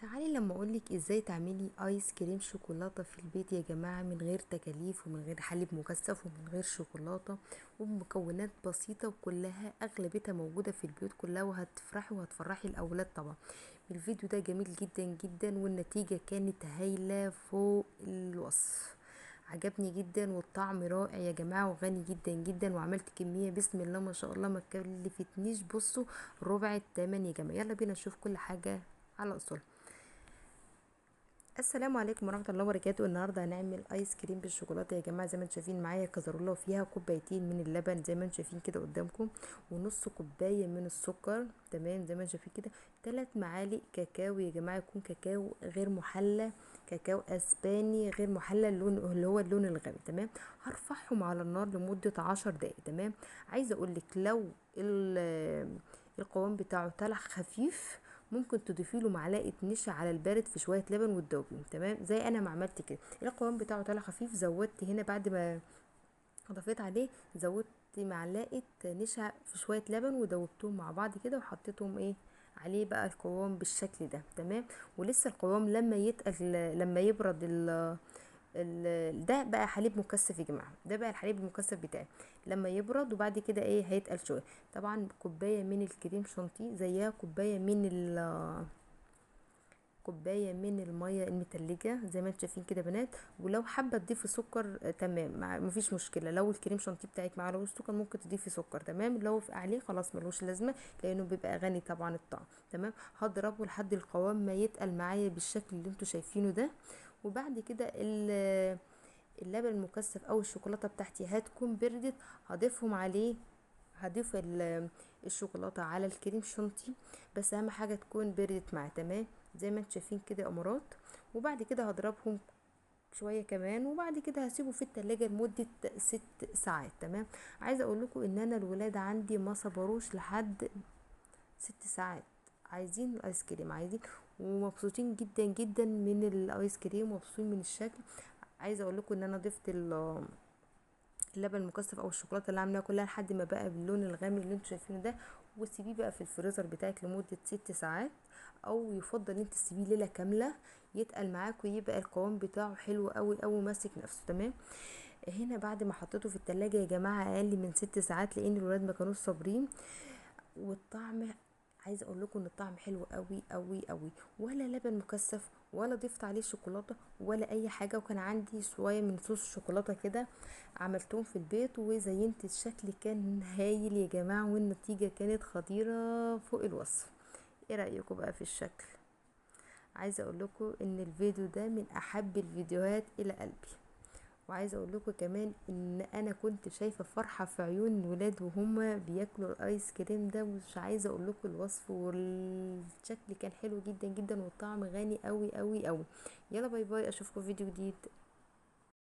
تعالي لما اقولك ازاي تعملي ايس كريم شوكولاتة في البيت يا جماعة، من غير تكاليف ومن غير حليب مكثف ومن غير شوكولاتة وبمكونات بسيطة وكلها اغلبيتها موجودة في البيوت كلها، وهتفرحي وهتفرحي الاولاد طبعا. الفيديو ده جميل جدا جدا والنتيجة كانت هايلة فوق الوصف، عجبني جدا والطعم رائع يا جماعة وغني جدا جدا، وعملت كمية بسم الله ما شاء الله ما كلفتنيش بصوا ربع الثمن يا جماعة. يلا بينا نشوف كل حاجة على اصولها. السلام عليكم ورحمة الله وبركاته. النهارده هنعمل ايس كريم بالشوكولاته يا جماعة. زي ما انتم شايفين معايا كزرولة وفيها كوبايتين من اللبن زي ما انتم شايفين كده قدامكم، ونص كوباية من السكر، تمام زي ما انتم شايفين كده، 3 معالق كاكاو يا جماعة، يكون كاكاو غير محلى، كاكاو اسباني غير محلى، اللون اللي هو اللون الغامق، تمام. هرفعهم على النار لمدة 10 دقائق، تمام. عايزه اقول لك لو القوام بتاعه طلع خفيف ممكن تضيفي له معلقه نشا على البارد في شوية لبن وتدوبيهم، تمام زي انا ما عملت كده. القوام بتاعه طلع خفيف، زودت هنا بعد ما اضفيت عليه زودت معلقه نشا في شوية لبن ودوبتهم مع بعض كده وحطيتهم ايه عليه بقى القوام بالشكل ده، تمام. ولسه القوام لما يتقل لما يبرد ده بقى حليب مكثف يا جماعة، ده بقى الحليب المكثف بتاعي لما يبرد، وبعد كده ايه هيتقل شوية. طبعا كوباية من الكريم شانتيه زيها كوباية من المية المتلجه زي ما انتم شايفين كده بنات. ولو حابة تضيفي سكر تمام مفيش مشكلة، لو الكريم شانتيه بتاعك معلوش سكر ممكن تضيفي سكر، تمام. لو عليه خلاص ملوش لازمه لانه بيبقى غني طبعا الطعم، تمام. هضربه لحد القوام ما يتقل معايا بالشكل اللي انتم شايفينه ده. وبعد كده اللبن المكثف او الشوكولاتة بتاعتي هتكون بردت، هضيفهم عليه، هضيف الشوكولاتة على الكريم شانتيه، بس اهم حاجة تكون بردت معاه، تمام زي ما انتم شايفين كده يا امارات. وبعد كده هضربهم شوية كمان، وبعد كده هسيبه في التلاجة لمدة 6 ساعات، تمام. عايزه اقول لكم ان انا الولاد عندي ما صبروش لحد 6 ساعات، عايزين الايس كريم، عايزين ومبسوطين جدا جدا من الايس كريم ومبسوطين من الشكل. عايزه اقول لكم ان انا ضفت اللبن المكثف او الشوكولاتة اللي عاملاها كلها لحد ما بقى باللون الغامق اللي انتم شايفينه ده، وسيبيه بقى في الفريزر بتاعك لمدة 6 ساعات، او يفضل ان انت تسيبيه ليلة كاملة يتقل معاك ويبقى القوام بتاعه حلو قوي قوي ماسك نفسه، تمام. هنا بعد ما حطيته في التلاجة يا جماعة اقل من 6 ساعات لان الولاد ما كانوش صابرين، والطعم عايزه اقول لكم ان الطعم حلو قوي قوي قوي، ولا لبن مكثف ولا ضفت عليه شوكولاتة ولا اي حاجة. وكان عندي شوية من صوص الشوكولاتة كده عملتهم في البيت وزينت الشكل، كان هايل يا جماعة والنتيجة كانت خطيرة فوق الوصف. ايه رايكم بقى في الشكل؟ عايزه اقول لكم ان الفيديو ده من احب الفيديوهات الى قلبي، وعايزه اقول لكم كمان ان انا كنت شايفه فرحه في عيون الولاد وهم بياكلوا الايس كريم ده، مش عايزه اقول لكم الوصف، والشكل كان حلو جدا جدا والطعم غني قوي قوي قوي. يلا bye bye، اشوفكم في فيديو جديد.